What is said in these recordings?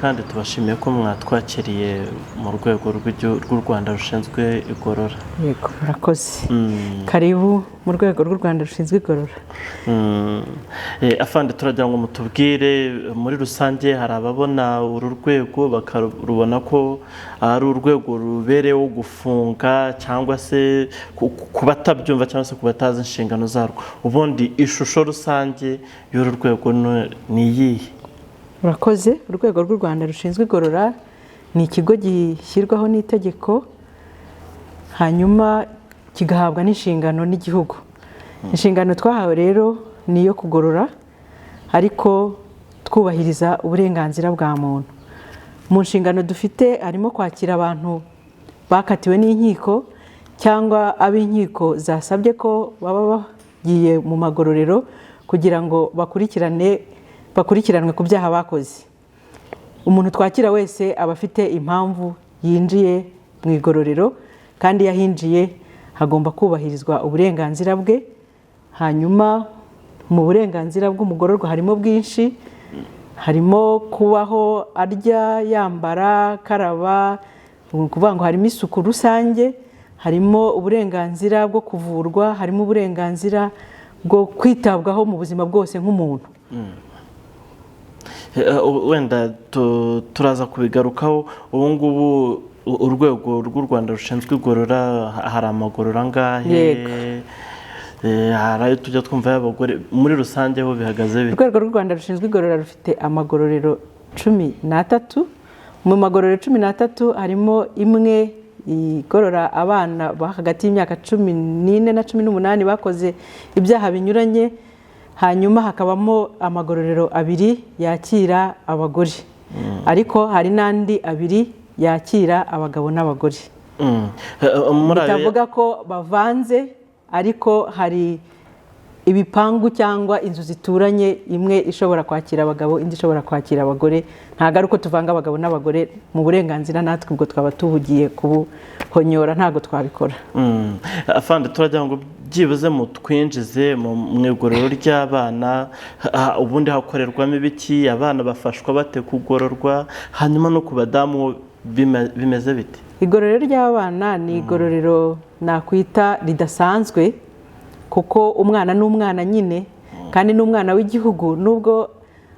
Kandi tubashimiye ko mwatwakiriye mu rwego rw'u Rwanda rushinzwe igorora. Yego, murakoze. Karibu mu rwego rw'u Rwanda rushinzwe igorora. Afande, turagira ngo mutubwire muri rusange, hari ababona uru rwego bakarubona ko ari urwego rubereyeho gufunga, cyangwa se ku batabyumva cyangwa se ku batazi inshingano zarwo. Ubundi ishusho rusange y'uru rwego ni iyihe? Murakoze. Urwego rw'u Rwanda rushinzwe igorora ni ikigo gishyirwaho n'itegeko, hanyuma kigahabwa n'inshingano n'igihugu. Inshingano twahawe rero ni iyo kugorora, ariko twubahiriza uburenganzira bwa muntu. Mu nshingano dufite harimo kwakira abantu bakatiwe n'inkiko cyangwa ab'inkiko zasabye ko baba bagiye mu magororero kugira ngo bakurikiranwe ku byaha bakoze. Umuntu twakira wese aba afite impamvu yinjiye mu igororero, kandi iyo ahinjiye hagomba kubahirizwa uburenganzira bwe. Hanyuma mu burenganzira bw'umugororwa harimo bwinshi, harimo kubaho arya, yambara, akaraba, ni ukuvuga ngo harimo isuku rusange, harimo uburenganzira bwo kuvurwa, harimo uburenganzira bwo kwitabwaho mu buzima bwose nk'umuntu. Wenda turaza kubigarukaho. Ubu ngubu urwego rw'u Rwanda rushinzwe igorora, hari amagorora angahe? Yego. Hari ayo tujya twumva y'abagore. Muri rusange ho bihagaze bite? Urwego rw'u Rwanda rushinzwe igorora rufite amagororero 13. Mu magororero 13 harimo imwe igorora abana hagati y'imyaka 14 na 18 bakoze ibyaha binyuranye, hanyuma hakabamo amagororero abiri yakira abagore, ariko hari n'andi abiri yakira abagabo n'abagore. Muri ayo Bitavuga ko bavanze, ariko hari ibipangu cyangwa inzu zituranye, imwe ishobora kwakira abagabo, indi ishobora kwakira abagore. Ntabwo ari uko tuvanga abagabo n'abagore. Mu burenganzira natwe ubwo twaba tuhugiye kubuhonyora, ntabwo twabikora. Afande, turagira ngo byibuze mutwinjize mu igororero ry'abana. Ubundi hakorerwamo ibiki? Abana bafashwa bate kugororwa? Hanyuma no ku badamu bimeze bite? Igororero ry'abana ni igororero nakwita ridasanzwe, kuko umwana ni umwana nyine, kandi ni umwana w'igihugu. Nubwo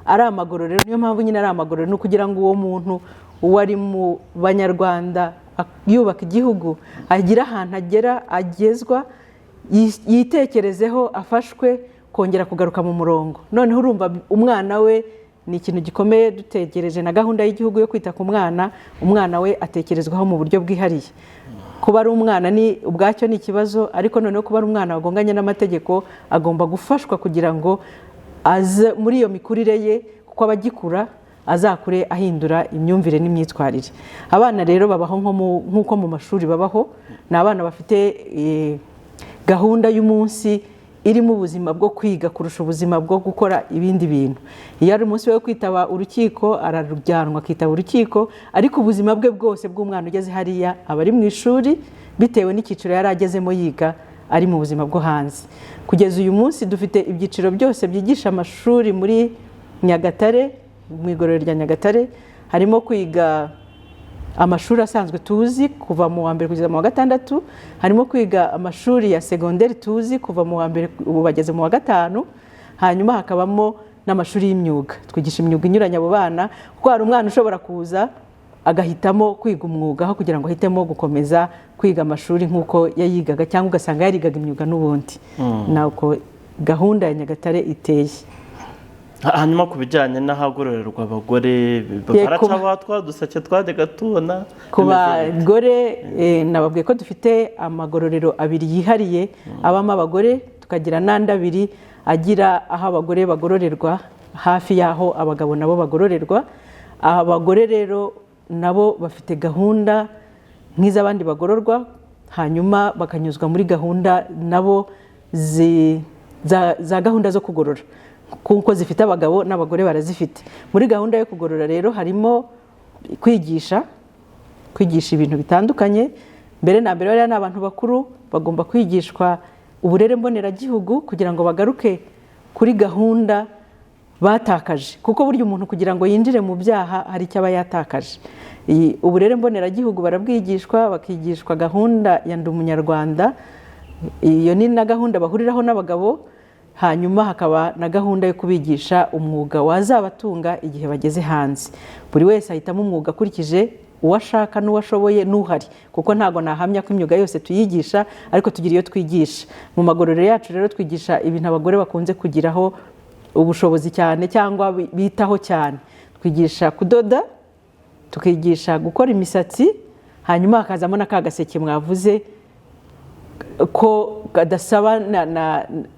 ari amagororero, niyo mpamvu nyine ari amagororero, ni ukugira ngo uwo muntu wari mu Banyarwanda yubaka igihugu agire ahantu agera, agezwa, yitekerezeho, afashwe kongera kugaruka mu murongo. Noneho urumva umwana we ni ikintu gikomeye. Dutegereje na gahunda y'igihugu yo kwita ku mwana, umwana we atekerezwaho mu buryo bwihariye. Kuba ari umwana ni ubwacyo ni ikibazo, ariko noneho kuba ari umwana wagonganye n'amategeko, agomba gufashwa kugira ngo aze muri iyo mikurire ye, kuko aba agikura, azakure ahindura imyumvire n'imyitwarire. Abana rero babaho nk'uko mu mashuri babaho. Ni abana bafite gahunda y'umunsi irimo ubuzima bwo kwiga kurusha ubuzima bwo gukora ibindi bintu. Iyo ari umunsi wo kwitaba urukiko, ararujyanwa akitaba urukiko, ariko ubuzima bwe bwose bw'umwana ugeze hariya aba ari mu ishuri, bitewe n'icyiciro yari agezemo yiga, ari mu buzima bwo hanze. Kugeza uyu munsi dufite ibyiciro byose byigisha amashuri muri Nyagatare. Mu igororero rya Nyagatare harimo kwiga amashuri asanzwe tuzi kuva mu wa mbere kugeza mu wa gatandatu, harimo kwiga amashuri ya segonderi tuzi kuva mu wa mbere, ubu bageze mu wa gatanu, hanyuma hakabamo n'amashuri y'imyuga. Twigisha imyuga inyuranye abo bana, kuko hari umwana ushobora kuza agahitamo kwiga umwuga aho kugira ngo ahitemo gukomeza kwiga amashuri nk'uko yayigaga, cyangwa ugasanga yarigaga imyuga n'ubundi. Nuko gahunda ya Nyagatare iteye. Hanyuma ku bijyanye n'ahagororerwa abagore, baracaho twa duseke twajyaga tubona? Ku Bimeze bite? bagore, nababwiye ko dufite amagororero abiri yihariye abamo abagore, tukagira n'andi abiri agira aho abagore bagororerwa hafi y'aho abagabo nabo bagororerwa. Abagore rero nabo bafite gahunda nk'iz'abandi bagororwa, hanyuma bakanyuzwa muri gahunda nabo za gahunda zo kugorora, kuko zifite abagabo n'abagore barazifite. Muri gahunda yo kugorora rero harimo kwigisha ibintu bitandukanye. Mbere na mbere, bariya ni abantu bakuru, bagomba kwigishwa uburere mboneragihugu kugira ngo bagaruke kuri gahunda. Batakaje, kuko burya umuntu kugira ngo yinjire mu byaha hari icyo aba yatakaje. Uburere mboneragihugu barabwigishwa, bakigishwa gahunda ya Ndi Umunyarwanda. Iyo ni na gahunda bahuriraho n'abagabo. Hanyuma hakaba na gahunda yo kubigisha umwuga wazabatunga igihe bageze hanze. Buri wese ahitamo umwuga akurikije uwo ashaka n'uwo ashoboye n'uhari, kuko ntabwo nahamya ko imyuga yose tuyigisha, ariko tugira iyo twigisha. Mu magororero yacu rero twigisha ibintu abagore bakunze kugiraho ubushobozi cyane cyangwa bitaho cyane. Twigisha kudoda, tukigisha gukora imisatsi, hanyuma hakazamo na ka gaseke mwavuze ko kadasaba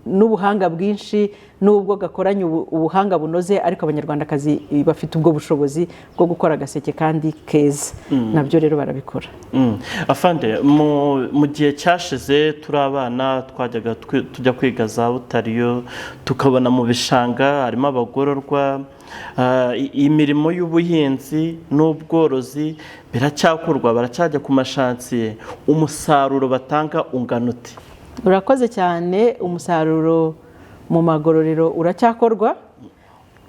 n'ubuhanga bwinshi, n'ubwo gakoranye ubuhanga bunoze, ariko Abanyarwandakazi bafite ubwo bushobozi bwo gukora agaseke kandi keza. Nabyo rero barabikora. Afande, mu gihe cyashize turi abana twajyaga tujya kwiga za Butariyo, tukabona mu bishanga harimo abagororwa. Imirimo y'ubuhinzi n'ubworozi biracyakorwa? Baracyajya ku mashansiye? Umusaruro batanga ungana ute? Urakoze cyane. Umusaruro mu magororero uracyakorwa,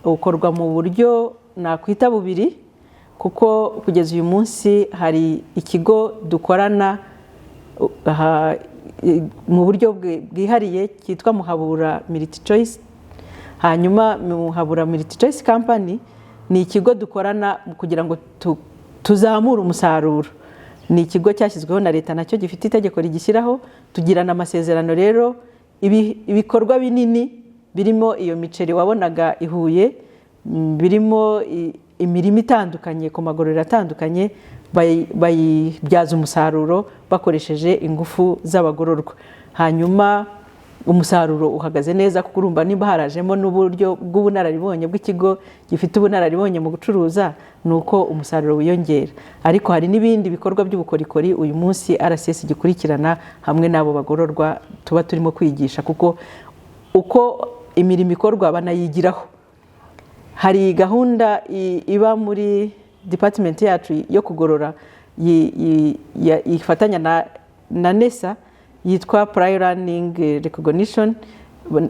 ukorwa mu buryo nakwita bubiri, kuko kugeza uyu munsi hari ikigo dukorana mu buryo bwihariye cyitwa Muhabura Multi Choice. Hanyuma Muhabura Multi Choice Company ni ikigo dukorana kugira ngo tuzamure umusaruro. Ni ikigo cyashyizweho na leta, nacyo gifite itegeko rigishyiraho. Tugirana amasezerano rero, ibikorwa binini birimo iyo miceri wabonaga i Huye, birimo imirima itandukanye ku magororero atandukanye, bayibyaza umusaruro bakoresheje ingufu z'abagororwa. Hanyuma umusaruro uhagaze neza, kuko urumva nimba harajemo n'uburyo bw'ubunararibonye bw'ikigo gifite ubunararibonye mu gucuruza, ni uko umusaruro wiyongera. Ariko hari n'ibindi bikorwa by'ubukorikori uyu munsi RCS gikurikirana hamwe n'abo bagororwa tuba turimo kwigisha, kuko uko imirimo ikorwa banayigiraho. Hari gahunda iba muri department yacu yo kugorora ifatanya na NESA yitwa Prior Learning Recognition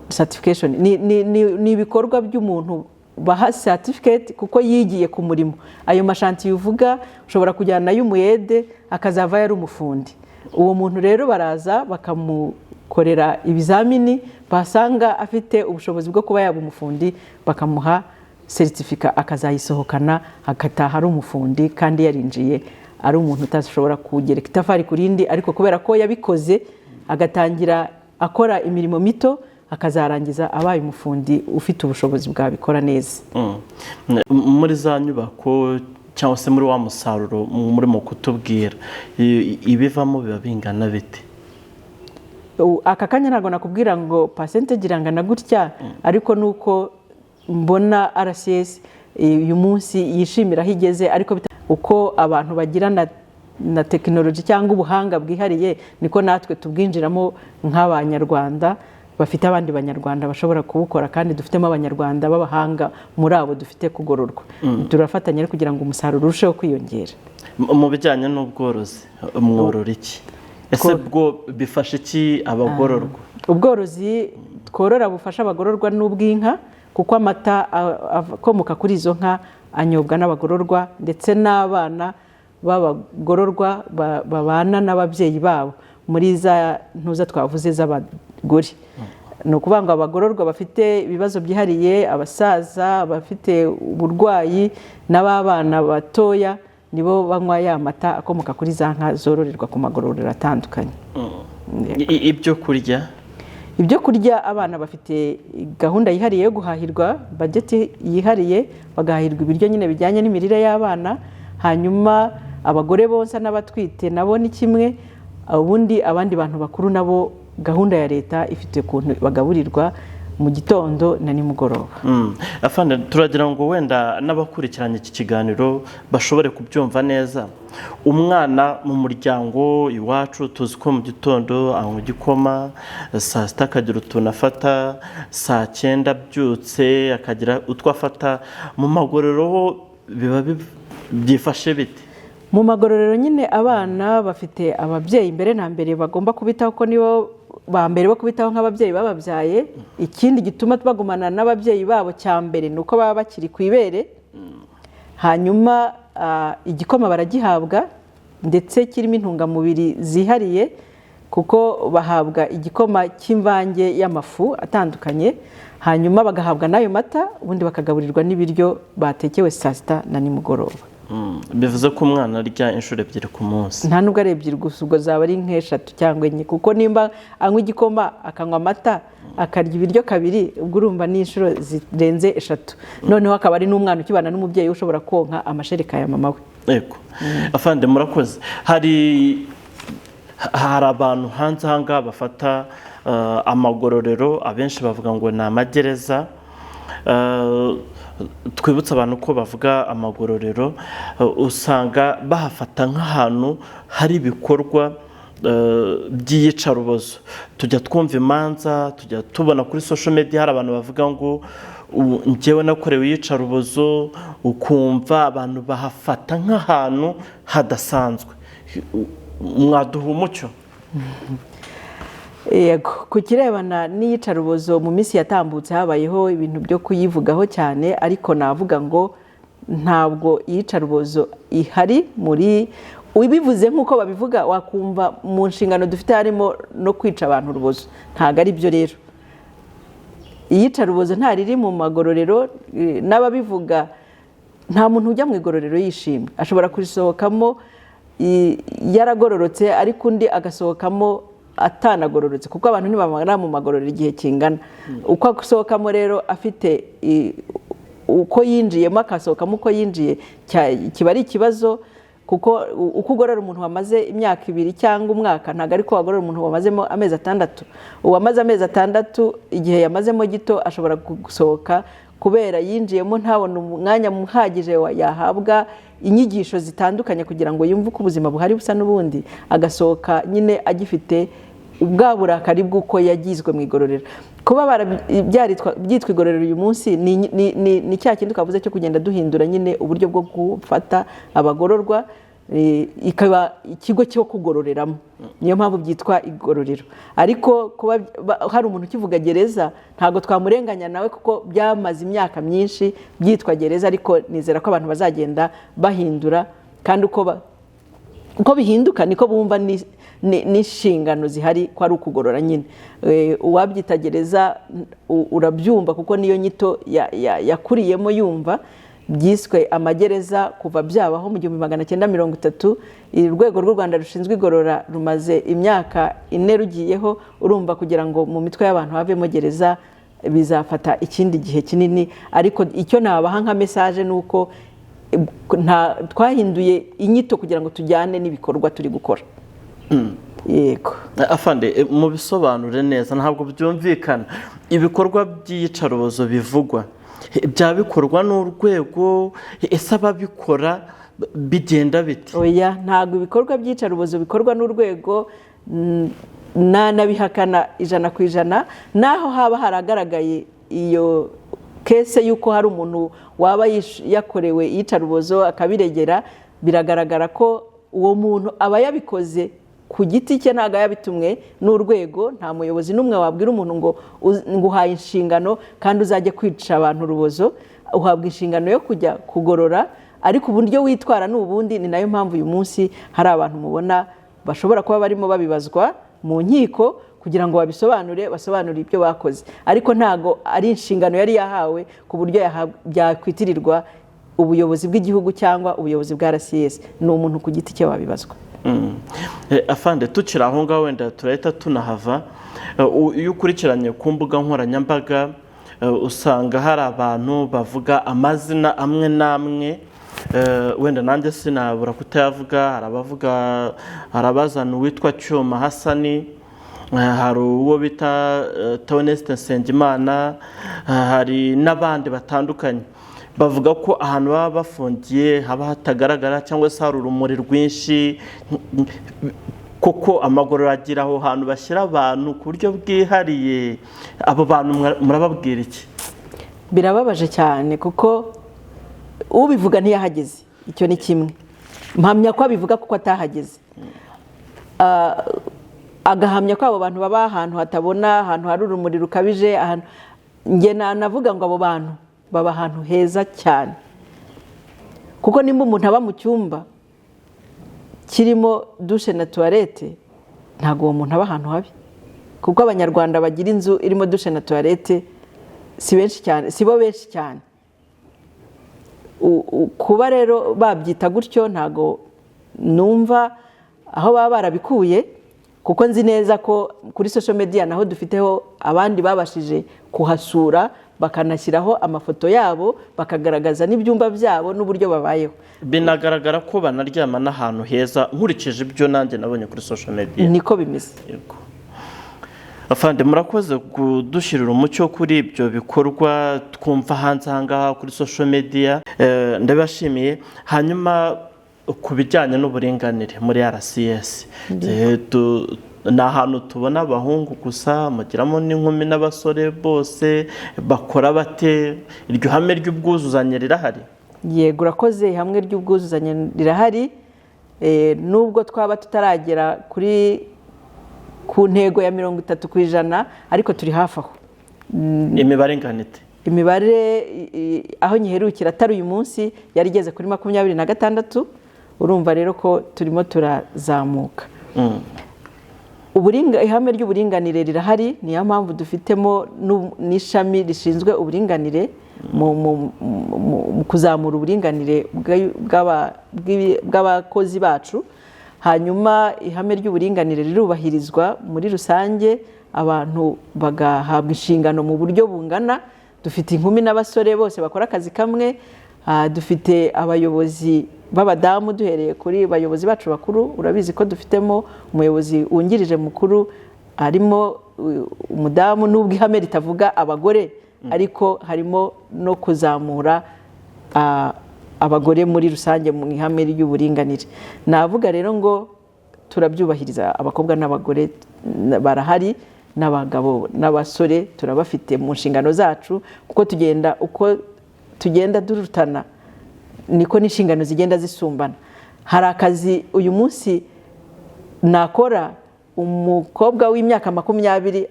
Certification. Ni ibikorwa by'umuntu baha certificate kuko yigiye ku murimo. Ayo mashantiye uvuga, ushobora kujyana y'umuyede akazava yari umufundi. Uwo muntu rero baraza bakamukorera ibizamini, basanga afite ubushobozi bwo kuba yaba umufundi, bakamuha certificat, akazayisohokana agataha ari umufundi, kandi yarinjiye ari umuntu utashobora kugereka itafari ku rindi, ariko kubera ko yabikoze agatangira akora imirimo mito, akazarangiza abaye umufundi ufite ubushobozi bwabikora neza. Muri za nyubako cyangwa se muri wa musaruro murimo kutubwira, ibivamo biba bingana bite? Aka kanya ntabwo nakubwira ngo percentage irangana gutya, ariko nuko mbona RCS uyu munsi yishimira aho igeze. Ariko uko abantu bagira na tekinoloji cyangwa ubuhanga bwihariye, niko natwe tubwinjiramo nk'Abanyarwanda bafite abandi Banyarwanda bashobora kuwukora, kandi dufitemo Abanyarwanda b'abahanga muri abo dufite kugororwa. Turafatanya rero kugira ngo umusaruro urusheho kwiyongera. Mu bijyanye n'ubworozi, mworora iki? Ese bwo bifasha iki abagororwa? Ubworozi tworora bufasha abagororwa n'ubw'inka, kuko amata akomoka kuri izo nka anyobwa n'abagororwa ndetse n'abana b'abagororwa babana n'ababyeyi babo muri za ntuza twavuze z'abagore. Ni ukuvuga ngo abagororwa bafite ibibazo byihariye, abasaza, abafite uburwayi n'ababana batoya, nibo banywa ya mata akomoka kuri za nka zororerwa ku magororero atandukanye. Ibyo kurya? Ibyo kurya, abana bafite gahunda yihariye yo guhahirwa, budget yihariye, bagahahirwa ibiryo nyine bijyanye n'imirire y'abana. Hanyuma abagore bonsa n'abatwite nabo ni kimwe. Ubundi abandi bantu bakuru nabo gahunda ya leta ifite ukuntu bagaburirwa mu gitondo na nimugoroba. Afande, turagira ngo wenda n'abakurikiranye iki kiganiro bashobore kubyumva neza. Umwana mu muryango iwacu tuzi ko mu gitondo anywa igikoma, saa sita akagira utuntu afata, saa cyenda abyutse akagira utwo afata. Mu magororero ho biba byifashe bite? Mu magororero nyine abana bafite ababyeyi mbere na mbere bagomba kubitaho, ko nibo ba mbere bo kubitaho nk'ababyeyi bababyaye. Ikindi gituma bagumana n'ababyeyi babo cya mbere ni uko baba bakiri ku ibere. Hanyuma igikoma baragihabwa, ndetse kirimo intungamubiri zihariye, kuko bahabwa igikoma cy'imvange y'amafu atandukanye, hanyuma bagahabwa n'ayo mata, ubundi bakagaburirwa n'ibiryo batekewe saa sita na nimugoroba. Bivuze ko umwana arya inshuro ebyiri ku munsi? Nta nubwo ari ebyiri gusa, ubwo zaba ari nk'eshatu cyangwa enye, kuko nimba anywa igikoma, akanywa amata, akarya ibiryo kabiri, ubwo urumva ni inshuro zirenze eshatu. Noneho akaba ari n'umwana ukibana n'umubyeyi, ushobora konka amashereka ya mama we. Yego afande, murakoze. Hari abantu hanze aha ngaha bafata amagororero, abenshi bavuga ngo ni amagereza. Twibutse abantu ko bavuga amagororero, usanga bahafata nk'ahantu hari ibikorwa by'iyicarubozo. Tujya twumva imanza, tujya tubona kuri social media hari abantu bavuga ngo "Ubu njyewe nakorewe iyicarubozo", ukumva abantu bahafata nk'ahantu hadasanzwe. Mwaduha umucyo? Yego, ku kirebana n'iyicarubozo, mu minsi yatambutse habayeho ibintu byo kuyivugaho cyane, ariko navuga ngo ntabwo iyicarubozo ihari. Muri ubivuze nk'uko babivuga, wakumva mu nshingano dufite harimo no kwica abantu urubozo. Ntabwo ari byo rero. Iyicarubozo nta riri mu magororero. N'ababivuga, nta muntu ujya mu igororero yishimye. Ashobora kurisohokamo yaragororotse, ariko undi agasohokamo atanagororotse, kuko abantu ntibamara mu magororero igihe kingana. Uko asohokamo rero afite uko yinjiyemo, akasohokamo uko yinjiye, kiba ari ikibazo, kuko uko ugorora umuntu wamaze imyaka 2 cyangwa umwaka, ntabwo ariko wagorora umuntu wamazemo amezi 6. Uwamaze amezi 6, igihe yamazemo gito, ashobora gusohoka kubera yinjiyemo ntabone umwanya uhagije yahabwa inyigisho zitandukanye kugira ngo yumve uko ubuzima buhari busa n'ubundi, agasohoka nyine agifite bwa burakari bw'uko yagizwe mu igororero. Kuba byitwa igororero uyu munsi ni cya kindi twavuze cyo kugenda duhindura nyine uburyo bwo gufata abagororwa, ikaba ikigo cyo kugororeramo, niyo mpamvu byitwa igororero. Ariko kuba hari umuntu ukivuga gereza, ntabwo twamurenganya nawe, kuko byamaze imyaka myinshi byitwa gereza. Ariko nizera ko abantu bazagenda bahindura, kandi uko bihinduka niko bumva n'inshingano zihari ko ari ukugorora nyine. Uwabyita gereza urabyumva, kuko niyo nyito yakuriyemo yumva. Byiswe amagereza kuva byabaho mu 1930. Urwego rw'u Rwanda rushinzwe igorora rumaze imyaka 4 rugiyeho. Urumva kugira ngo mu mitwe y'abantu havemo gereza bizafata ikindi gihe kinini. Ariko icyo nabaha nka message ni uko twahinduye inyito kugira ngo tujyane n'ibikorwa turi gukora. Yego. Afande, mubisobanure neza, ntabwo byumvikana. Ibikorwa by'iyicarubozo bivugwa byaba bikorwa n'urwego? Ese ababikora bigenda bite? Oya, ntabwo ibikorwa by'iyicarubozo bikorwa n'urwego, nanabihakana 100%. Naho haba haragaragaye iyo case y'uko hari umuntu waba yakorewe iyicarubozo akabiregera, biragaragara ko uwo muntu aba yabikoze ku giti cye, ntabwo yabitumwe n'urwego. Nta muyobozi n'umwe wabwira umuntu ngo nguhaye inshingano kandi uzajye kwica abantu urubozo. Uhabwa inshingano yo kujya kugorora, ariko uburyo witwara ni ubundi. Ni nayo mpamvu uyu munsi hari abantu mubona bashobora kuba barimo babibazwa mu nkiko kugira ngo babisobanure, basobanure ibyo bakoze, ariko ntabwo ari inshingano yari yahawe ku buryo byakwitirirwa ubuyobozi bw'igihugu cyangwa ubuyobozi bwa RCS. Ni umuntu ku giti cye wabibazwa. Afande, tukiri aho ngaho, wenda turahita tunahava. Iyo ukurikiranye ku mbuga nkoranyambaga, usanga hari abantu bavuga amazina amwe n'amwe, wenda nanjye sinabura kutayavuga. Hari abavuga, hari abazana uwitwa Cyuma Hasani, hari uwo bita Theoneste Nsengimana, hari n'abandi batandukanye bavuga ko ahantu baba bafungiye haba hatagaragara cyangwa se hari urumuri rwinshi. Koko amagororero agira aho hantu bashyira abantu ku buryo bwihariye? Abo bantu murababwira iki? Birababaje cyane, kuko ubivuga ntiyahageze. Icyo ni kimwe mpamya ko abivuga kuko atahageze. Agahamya ko abo bantu baba ahantu hatabona, ahantu hari urumuri rukabije. Ahantu njye nanavuga ngo abo bantu baba ahantu heza cyane, kuko nimba umuntu aba mu cyumba kirimo douche na toilette, ntabwo uwo muntu aba ahantu habi, kuko Abanyarwanda bagira inzu irimo douche na toilette si benshi cyane, si bo benshi cyane. Kuba rero babyita gutyo, ntabwo numva aho baba barabikuye, kuko nzi neza ko kuri social media naho dufiteho abandi babashije kuhasura, bakanashyiraho amafoto yabo, bakagaragaza n'ibyumba byabo n'uburyo babayeho. Binagaragara ko banaryama n'ahantu heza, nkurikije ibyo nanjye nabonye kuri social media. Niko bimeze. Yego. Afande, murakoze kudushyirira umucyo kuri ibyo bikorwa twumva hanze aha ngaha kuri social media. Ndabashimiye. Hanyuma ku bijyanye n'uburinganire muri RCS, ni ahantu tubona abahungu gusa, mugiramo n'inkumi n'abasore, bose bakora bate? Iryo hame ry'ubwuzuzanye rirahari? Yego, urakoze. Ihame ry'ubwuzuzanye rirahari. Nubwo twaba tutaragera ku ntego ya 30%, ariko turi hafi aho. Imibare ingana ite? Imibare aho nyiherukira, atari uyu munsi, yari igeze kuri 26. Urumva rero ko turimo turazamuka. Ihame ry'uburinganire rirahari, niyo mpamvu dufitemo n'ishami rishinzwe uburinganire mu kuzamura uburinganire bw'abakozi bacu. Hanyuma ihame ry'uburinganire rirubahirizwa muri rusange, abantu bagahabwa inshingano mu buryo bungana. Dufite inkumi n'abasore bose bakora akazi kamwe. Dufite abayobozi b'abadamu, duhereye kuri bayobozi bacu bakuru. Urabizi ko dufitemo umuyobozi wungirije mukuru harimo umudamu, nubwo ihame ritavuga abagore, ariko harimo no kuzamura abagore muri rusange mu ihame ry'uburinganire. Navuga rero ngo turabyubahiriza, abakobwa n'abagore barahari, n'abagabo n'abasore turabafite mu nshingano zacu, kuko tugenda, uko tugenda durutana niko n'inshingano zigenda zisumbana. Hari akazi uyu munsi nakora umukobwa w'imyaka 20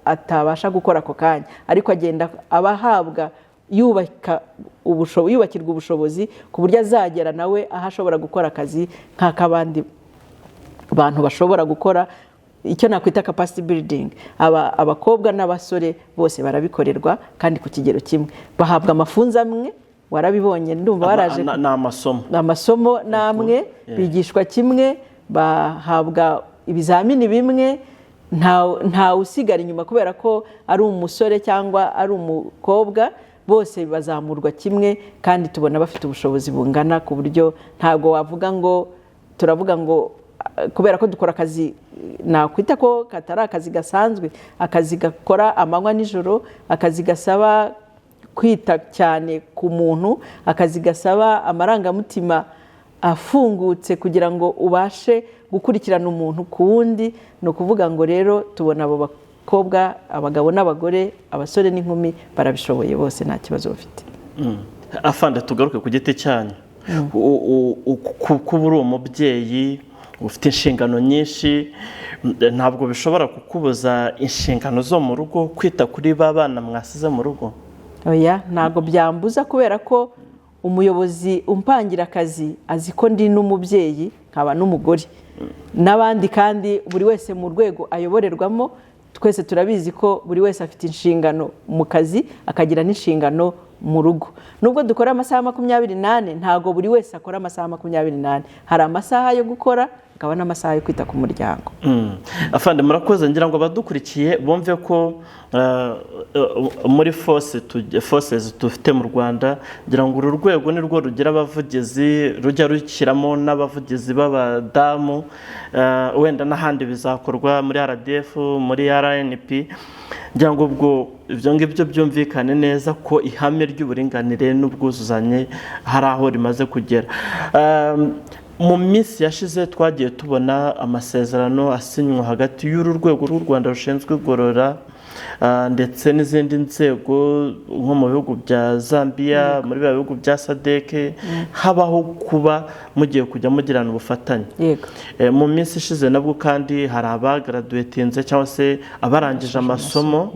atabasha gukora ako kanya, ariko agenda aba ahabwa, yubakirwa ubushobozi ku buryo azagera nawe aho ashobora gukora akazi nk'ak'abandi bantu bashobora gukora, icyo nakwita capacity building. Abakobwa n'abasore bose barabikorerwa kandi ku kigero kimwe, bahabwa amafunzo amwe. Warabibonye, ndumva waraje. Ni amasomo. Amasomo ni amwe, bigishwa kimwe, bahabwa ibizamini bimwe. Nta usigara inyuma kubera ko ari umusore cyangwa ari umukobwa. Bose bazamurwa kimwe kandi tubona bafite ubushobozi bungana, ku buryo ntabwo wavuga ngo, turavuga ngo kubera ko dukora akazi nakwita ko katari akazi gasanzwe, akazi gakora amanywa nijoro, akazi gasaba kwita cyane ku muntu, akazi gasaba amarangamutima afungutse kugira ngo ubashe gukurikirana umuntu ku wundi. Ni ukuvuga ngo rero tubona abo bakobwa, abagabo n'abagore, abasore n'inkumi barabishoboye bose, nta kibazo bafite. Afande, tugaruke ku giti cyanyu. Kuba uri umubyeyi ufite inshingano nyinshi, ntabwo bishobora kukubuza inshingano zo mu rugo, kwita kuri ba bana mwasize mu rugo? Oya, ntabwo byambuza, kubera ko umuyobozi umpangira akazi azi ko ndi n'umubyeyi nkaba n'umugore n'abandi, kandi buri wese mu rwego ayoborerwamo, twese turabizi ko buri wese afite inshingano mu kazi, akagira n'inshingano mu rugo. Nubwo dukora amasaha 24, ntabwo buri wese akora amasaha 24. Hari amasaha yo gukora, hakaba n'amasaha yo kwita ku muryango. Afande, murakoze. Ngira ngo abadukurikiye bumve ko muri forces dufite mu Rwanda, ngira ngo uru rwego ni rwo rugira abavugizi, rujya rushyiramo n'abavugizi b'abadamu. Wenda n'ahandi bizakorwa, muri RDF, muri RNP. Ngira ngo ubwo ibyo ngibyo byumvikane neza ko ihame ry'uburinganire n'ubwuzuzanye hari aho rimaze kugera. Mu minsi yashize twagiye tubona amasezerano asinywa hagati y'uru rwego rw'u Rwanda rushinzwe igorora ndetse n'izindi nzego nko mu bihugu bya Zambia, muri bya bihugu bya SADC, habaho kuba mugiye kujya mugirana ubufatanye. Mu minsi ishize nabwo kandi hari abagraduatinze cyangwa se abarangije amasomo.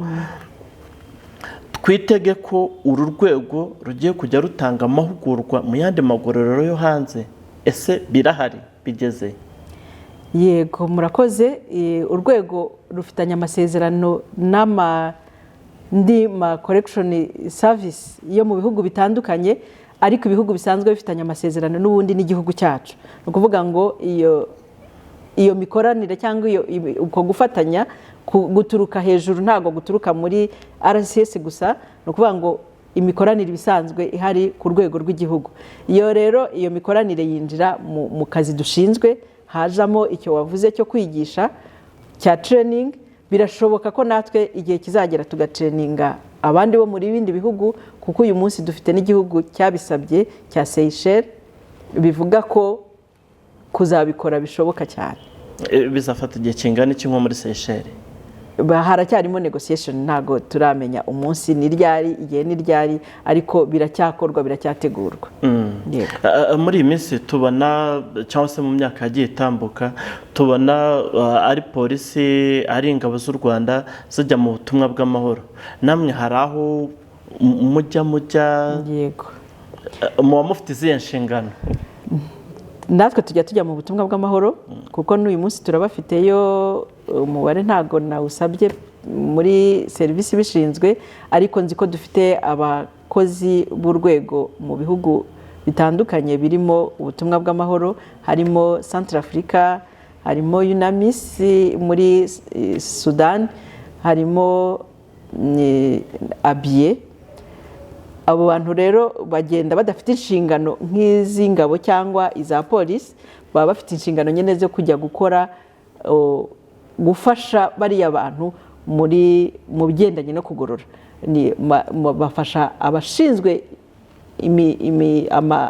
Twitege ko uru rwego rugiye kujya rutanga amahugurwa mu yandi magororero yo hanze? Ese birahari, bigeze? Yego, murakoze. Urwego rufitanye amasezerano n'andi ma correction service yo mu bihugu bitandukanye, ariko ibihugu bisanzwe bifitanye amasezerano n'ubundi n'igihugu cyacu. Ni ukuvuga ngo iyo mikoranire cyangwa iyo uko gufatanya guturuka hejuru, ntabwo guturuka muri RCS gusa. Ni ukuvuga ngo imikoranire ibisanzwe ihari ku rwego rw'igihugu. Iyo rero iyo mikoranire yinjira mu kazi dushinzwe, hajamo icyo wavuze cyo kwigisha, cya training. Birashoboka ko natwe igihe kizagera tugatraininga abandi bo muri bindi bihugu, kuko uyu munsi dufite n'igihugu cyabisabye cya Seychelles, bivuga ko kuzabikora bishoboka cyane. Bizafata igihe kingana iki nko muri Seychelles? Haracyarimo negotiation, ntabwo turamenya umunsi ni ryari, igihe ni ryari, ariko biracyakorwa, biracyategurwa. Yego. Muri iyi minsi tubona, cyangwa se mu myaka yagiye itambuka, tubona ari polisi, ari ingabo z'u Rwanda zijya mu butumwa bw'amahoro. Namwe hari aho mujya? Yego. Muba mufite izihe nshingano? Natwe tujya mu butumwa bw'amahoro, kuko n'uyu munsi turabafiteyo. Umubare ntabwo nawusabye muri serivisi ibishinzwe, ariko nzi ko dufite abakozi b'urwego mu bihugu bitandukanye birimo ubutumwa bw'amahoro, harimo Centrafrica, harimo UNAMIS muri Sudan, harimo Abyei. Abo bantu rero bagenda badafite inshingano nk'iz'ingabo cyangwa iza polisi, baba bafite inshingano nyine zo kujya gukora gufasha bariya bantu muri mu bigendanye no kugorora. Bafasha abashinzwe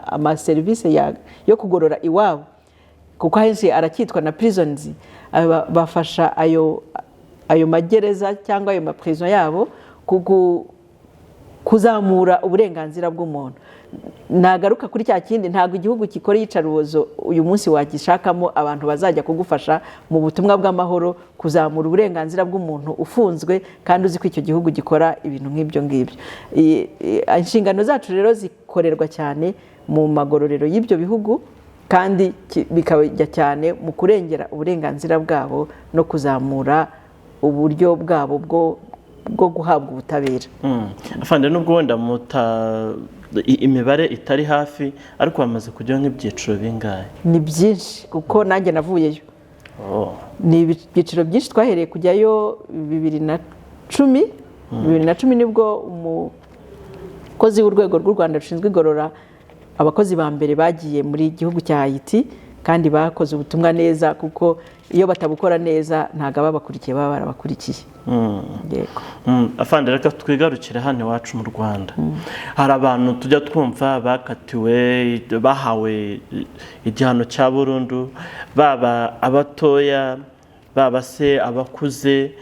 amaserivisi yo kugorora iwabo, kuko ahenshi aracyitwa na prisons. Bafasha ayo magereza cyangwa ayo maprison yabo kuzamura uburenganzira bw'umuntu. Nagaruka kuri cya kindi, ntabwo igihugu gikora iyicarubozo uyu munsi wagishakamo abantu bazajya kugufasha mu butumwa bw'amahoro kuzamura uburenganzira bw'umuntu ufunzwe, kandi uzi ko icyo gihugu gikora ibintu nk'ibyo ngibyo. Inshingano zacu rero zikorerwa cyane mu magororero y'ibyo bihugu, kandi bikajya cyane mu kurengera uburenganzira bwabo no kuzamura uburyo bwabo bwo guhabwa ubutabera. Afande, nubwo wenda muta imibare itari hafi, ariko bamaze kujyaho nk'ibyiciro bingahe? Ni byinshi, kuko nanjye navuyeyo. Ni ibyiciro byinshi. Twahereye kujyayo 2010. 2010 nibwo umukozi w'urwego rw'u Rwanda rushinzwe igorora, abakozi ba mbere bagiye muri gihugu cya Haiti, kandi bakoze ubutumwa neza, kuko iyo batabukora neza ntabwo ababakurikiye baba barabakurikiye. Yego. Afande, reka twigarukire hano iwacu mu Rwanda. Hari abantu tujya twumva bakatiwe, bahawe igihano cya burundu, baba abatoya, baba se abakuze.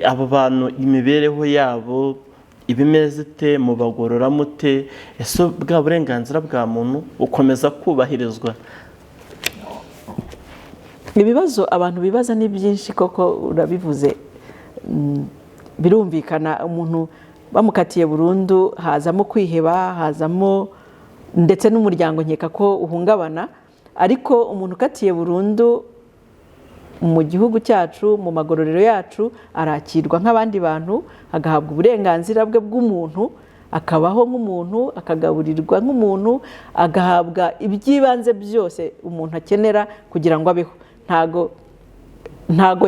Abo bantu imibereho yabo ibimeze ite? Mubagorora mute? Ese bwa burenganzira bwa muntu bukomeza kubahirizwa? Ibibazo abantu bibaza ni byinshi koko, urabivuze. Birumvikana, umuntu bamukatiye burundu hazamo kwiheba, hazamo ndetse n'umuryango nkeka ko uhungabana. Ariko umuntu ukatiye burundu mu gihugu cyacu, mu magororero yacu, arakirwa nk'abandi bantu, agahabwa uburenganzira bwe bw'umuntu, akabaho nk'umuntu, akagaburirwa nk'umuntu, agahabwa iby'ibanze byose umuntu akenera kugira ngo abeho. Ntago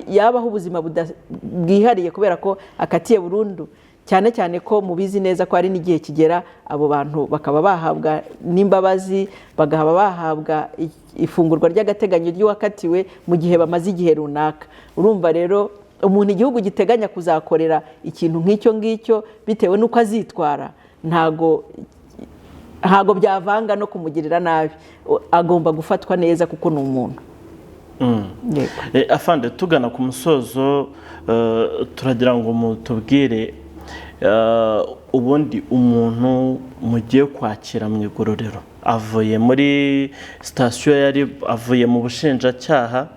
yabaho ubuzima bwihariye kubera ko akatiye burundu, cyane cyane ko mubizi neza ko hari n'igihe kigera abo bantu bakaba bahabwa n'imbabazi, bagahaba bahabwa ifungurwa ry'agateganyo ry'uwakatiwe mu gihe bamaze igihe runaka. Urumva rero, umuntu igihugu giteganya kuzakorera ikintu nk'icyo ngicyo bitewe n'uko azitwara, ntago Ntabwo byavanga no kumugirira nabi, agomba gufatwa neza kuko ni umuntu. Afande, tugana ku musozo, turagira ngo mutubwire ubundi umuntu mugiye kwakira mu igororero avuye muri sitasiyo, yari avuye mu bushinjacyaha,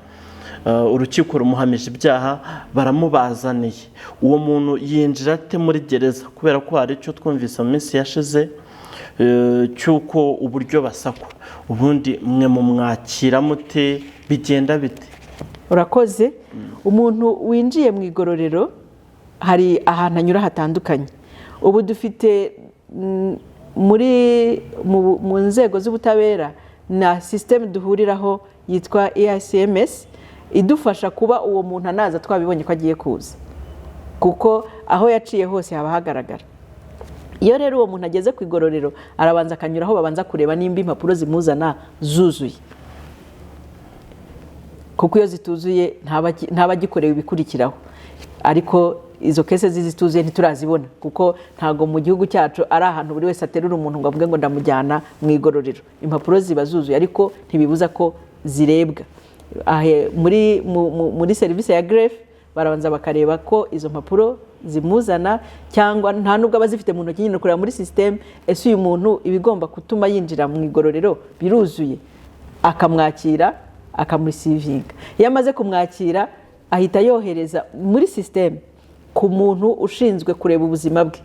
urukiko rumuhamije ibyaha, baramubazaniye. Uwo muntu yinjira ate muri gereza? Kubera ko hari icyo twumvise mu minsi yashize cy'uko uburyo basakwa. Ubundi mwe mumwakira mute? Bigenda bite? Urakoze. Umuntu winjiye mu igororero hari ahantu anyura hatandukanye. Ubu dufite muri mu nzego z'ubutabera na sisiteme duhuriraho yitwa EICMS, idufasha kuba uwo muntu anaza twabibonye ko agiye kuza, kuko aho yaciye hose haba hagaragara. Iyo rero uwo muntu ageze ku igororero, arabanza akanyura aho babanza kureba nimba impapuro zimuzana zuzuye, kuko iyo zituzuye ntaba agikorewe ibikurikiraho. Ariko izo case z'izituzuye ntiturazibona, kuko ntabwo mu gihugu cyacu ari ahantu buri wese aterura umuntu ngo avuge ngo ndamujyana mu igororero. Impapuro ziba zuzuye, ariko ntibibuza ko zirebwa. Muri serivisi ya greffe barabanza bakareba ko izo mpapuro zimuzana, cyangwa nta nubwo aba azifite mu ntoki nyine, kureba muri sisiteme: ese uyu muntu ibigomba gutuma yinjira mu igororero biruzuye? Akamwakira, akamurisivinga. Iyo amaze kumwakira, ahita yohereza muri sisiteme ku muntu ushinzwe kureba ubuzima bwe,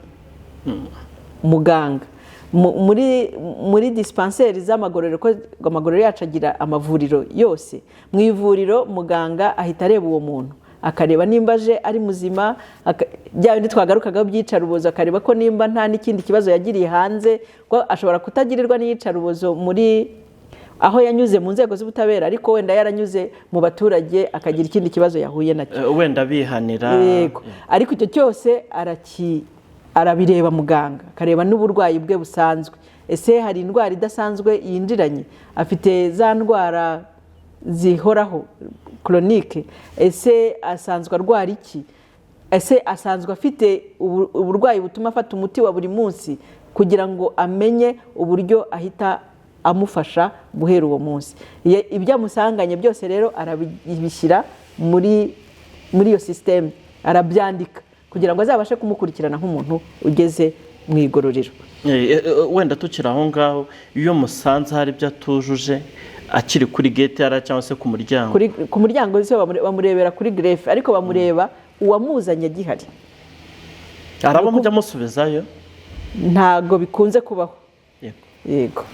muganga muri dispensaire z'amagororero, ko amagororero yacu agira amavuriro yose. Mu ivuriro muganga ahita areba uwo muntu, akareba nimba aje ari muzima, bya bindi twagarukagaho by'iyicarubozo, akareba ko nimba nta n'ikindi kibazo yagiriye hanze, ko ashobora kutagirirwa n'iyicarubozo muri aho yanyuze mu nzego z'ubutabera, ariko wenda yaranyuze mu baturage akagira ikindi kibazo yahuye nacyo. Wenda bihanira. Yego, ariko icyo cyose arabireba muganga, akareba n'uburwayi bwe busanzwe. Ese hari indwara idasanzwe yinjiranye? Afite za ndwara zihoraho, chronique? Ese asanzwe arwara iki? Ese asanzwe afite uburwayi butuma afata umuti wa buri munsi? Kugira ngo amenye uburyo ahita amufasha guhera uwo munsi. Ibyo amusanganye byose rero arabishyira muri iyo sisiteme, arabyandika kugira ngo azabashe kumukurikirana nk'umuntu ugeze mu igororero. Wenda tukiri aho ngaho, iyo musanze hari ibyo atujuje akiri kuri gate yara cyangwa se ku muryango? Ku muryango se bamurebera kuri greffe, ariko bamureba uwamuzanye agihari. Hari abo mujya musubizayo? Ntabwo bikunze kubaho. Yego. Yego,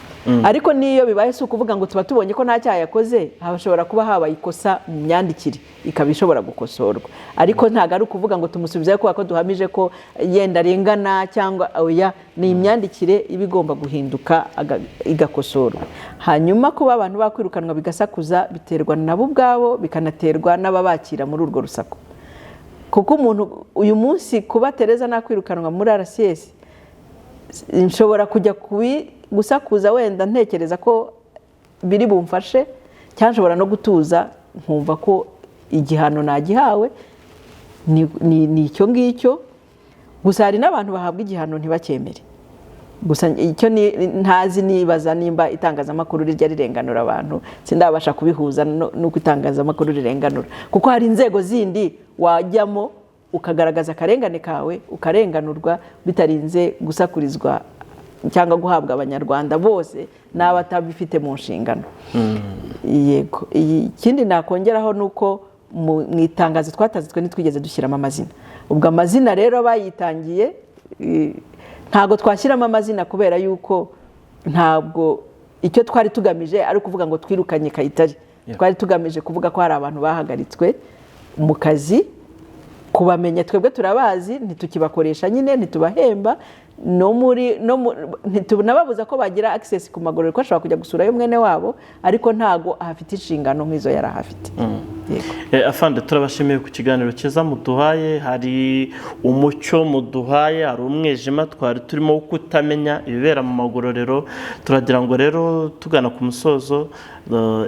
ariko n'iyo bibaye si ukuvuga ngo tuba tubonye ko nta cyaha yakoze. Hashobora kuba habaye ikosa mu myandikire, ikaba ishobora gukosorwa, ariko ntabwo ari ukuvuga ngo tumusubizeyo kubera ko duhamije ko yenda arengana cyangwa oya. Ni imyandikire iba igomba guhinduka, igakosorwa. Hanyuma kuba abantu bakwirukanwa bigasakuza, biterwa nabo ubwabo, bikanaterwa n'ababakira muri urwo rusaku, kuko umuntu uyu munsi, kuba Tereza nakwirukanwa muri RCS, nshobora kujya gusakuza wenda ntekereza ko biri bumfashe, cyangwa nshobora no gutuza nkumva ko igihano nagihawe ni icyo ngicyo. Gusa hari n'abantu bahabwa igihano ntibacyemere. Gusa icyo ntazi, nibaza nimba itangazamakuru rijya rirenganura abantu. Sindabasha kubihuza n'uko itangazamakuru rirenganura, kuko hari inzego zindi wajyamo ukagaragaza akarengane kawe, ukarenganurwa bitarinze gusakurizwa cyangwa guhabwa Abanyarwanda bose n'abatabifite mu nshingano. Yego, ikindi nakongeraho ni uko mu itangazo twatanze twe ntitwigeze dushyiramo amazina. Ubwo amazina rero bayitangiye, ntabwo twashyiramo amazina, kubera yuko ntabwo icyo twari tugamije ari ukuvuga ngo twirukanye Kayitare. Twari tugamije kuvuga ko hari abantu bahagaritswe mu kazi. Kubamenya, twebwe turabazi, ntitukibakoresha nyine, ntitubahemba, no muri no ntitunababuza ko bagira access ku magororero, ko ashobora kujya gusurayo mwene wabo, ariko ntago ahafite inshingano nk'izo yari ahafite. Yego. Afande, turabashimiye ku kiganiro cyiza muduhaye. Hari umucyo muduhaye, hari umwijima twari turimo wo kutamenya ibibera mu magororero. Turagira ngo rero tugana ku musozo,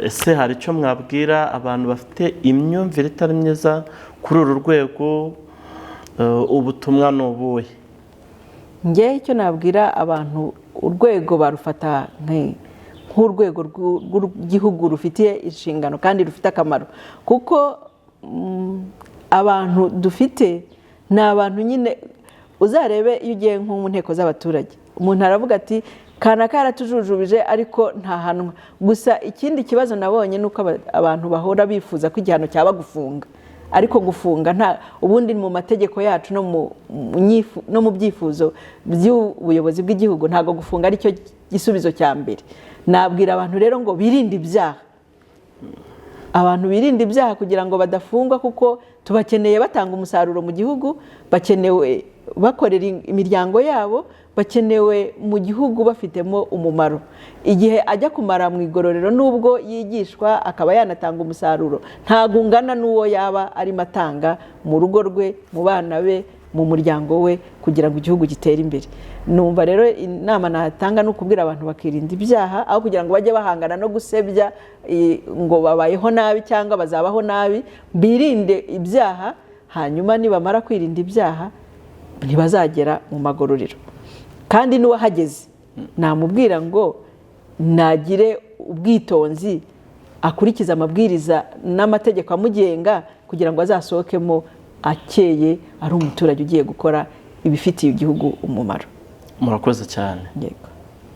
ese hari icyo mwabwira abantu bafite imyumvire itari myiza kuri uru rwego? Ubutumwa ni ubuhe? Njye icyo nabwira abantu, urwego barufata nk'urwego rw'igihugu rufitiye inshingano kandi rufite akamaro, kuko abantu dufite ni abantu nyine. Uzarebe iyo ugiye nko mu nteko z'abaturage, umuntu aravuga ati kanaka yaratujujubije ariko ntahanwa. Gusa ikindi kibazo nabonye ni uko abantu bahora bifuza ko igihano cyaba gufunga, ariko gufunga nta ubundi mu mategeko yacu no mu byifuzo by'ubuyobozi bw'igihugu ntabwo gufunga aricyo gisubizo cya mbere. Nabwira abantu rero ngo birinde ibyaha, abantu birinde ibyaha kugira ngo badafungwa, kuko tubakeneye batanga umusaruro mu gihugu, bakenewe bakorera imiryango yabo, bakenewe mu gihugu bafitemo umumaro. Igihe ajya kumara mu igororero, nubwo yigishwa akaba yanatanga umusaruro, ntabwo ungana n'uwo yaba arimo atanga mu rugo rwe, mu bana be, mu muryango we, kugira ngo igihugu gitere imbere. Numva rero inama natanga ni ukubwira abantu bakirinda ibyaha, aho kugira ngo bajye bahangana no gusebya ngo babayeho nabi cyangwa bazabaho nabi. Birinde ibyaha, hanyuma nibamara kwirinda ibyaha ntibazagera mu magororero. Kandi n'uwahageze namubwira ngo nagire ubwitonzi, akurikize amabwiriza n'amategeko amugenga, kugira ngo azasohokemo akeye, ari umuturage ugiye gukora ibifitiye igihugu umumaro. Murakoze cyane. Yego.